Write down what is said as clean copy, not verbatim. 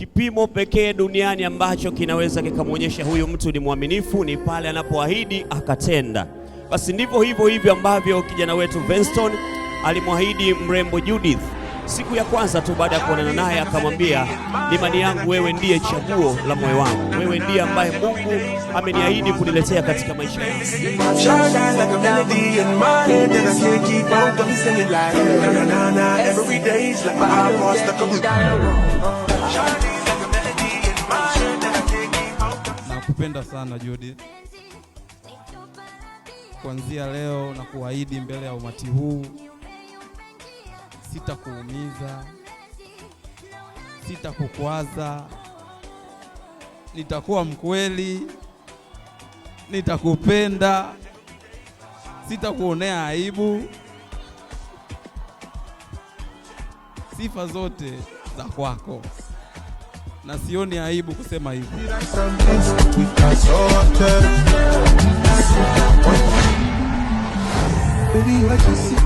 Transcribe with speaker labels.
Speaker 1: Kipimo pekee duniani ambacho kinaweza kikamwonyesha huyu mtu ni mwaminifu ni pale anapoahidi akatenda. Basi ndivyo hivyo hivyo ambavyo kijana wetu Venston alimwahidi mrembo Judith. Siku ya kwanza tu baada ya kuonana naye akamwambia, ni imani yangu wewe ndiye chaguo la moyo wangu, wewe ndiye ambaye Mungu ameniahidi kuniletea katika maisha yangu.
Speaker 2: Shine like a melody in my head that I can't keep out. Got me singing like na na na na every day's like my iPod stuck on. Shine like a melody in my head that I can't keep out.
Speaker 3: Nakupenda sana, Judith. Kuanzia leo nakuahidi mbele ya umati huu, sitakuumiza, sitakukwaza, nitakuwa mkweli, nitakupenda, sitakuonea aibu. Sifa zote za kwako, na sioni aibu kusema hivyo.
Speaker 2: Like some things we got sorted. Baby, what you see?